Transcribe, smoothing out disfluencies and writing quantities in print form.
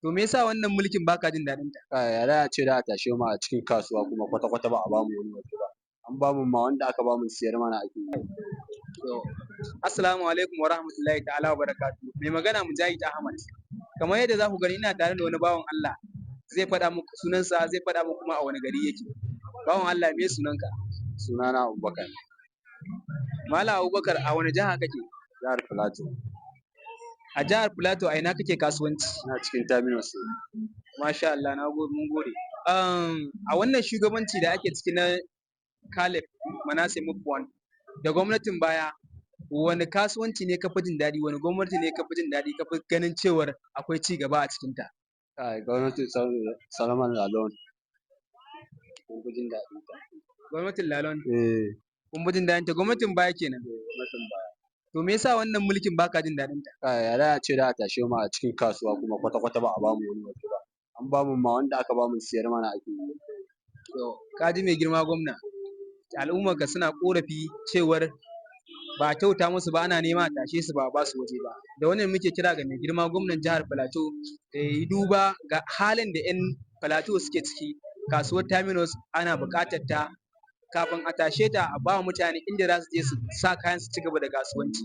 To, me yasa wannan mulkin baka jin daɗin ta? Kai, ya za a ce za a tashe mu a cikin kasuwa kuma kwata-kwata ba a bamu wani waje ba? An bamu ma, wanda aka bamu siyar mana ake yi. To, assalamu alaikum wa rahmatullahi ta'ala wa barakatuhu. Mai magana Mujahid Ahmad. Kamar yadda za ku gani, ina tare da wani bawan Allah. Zai faɗa muku sunansa, zai faɗa muku kuma a wani gari yake. Bawan Allah, me sunanka? Sunana Abubakar. Malam Abubakar, a wani jiha kake? Jihar Filato. A jihar Plateau, a ina kake kasuwanci? Ina cikin Terminus ne. Masha Allah, na gode, mun gode. A wannan shugabanci da ake ciki na Caleb Manasseh Mufwang da gwamnatin baya, wani kasuwanci ne ka fi jin daɗi, wani gwamnati ne ka fi jin daɗi, ka fi ganin cewar akwai ci gaba a cikinta? Kai, gwamnatin Solomon Lalong. Mun fi jin daɗin ta. Gwamnatin Lalong, Eh. kun fi jin daɗin ta, gwamnatin baya kenan. Gwamnatin baya. To, me yasa wannan mulkin baka jin daɗin ta? Kai, ya za a ce za a tashe mu a cikin kasuwa kuma kwata-kwata ba a bamu wani waje ba? An bamu ma, wanda aka bamu siyar mana ake yi. To, ka ji mai girma gwamna, al'ummarka suna ƙorafi cewar ba a kyauta musu ba, ana nema a tashe su, ba a ba su waje ba. Da wannan muke kira ga mai girma gwamnan jihar Plateau da ya yi duba ga halin da 'yan Plateau suke ciki. Kasuwar Terminus ana buƙatar ta kafin a tashe ta, a ba wa mutane inda za su je su sa kayan su ci gaba da kasuwanci.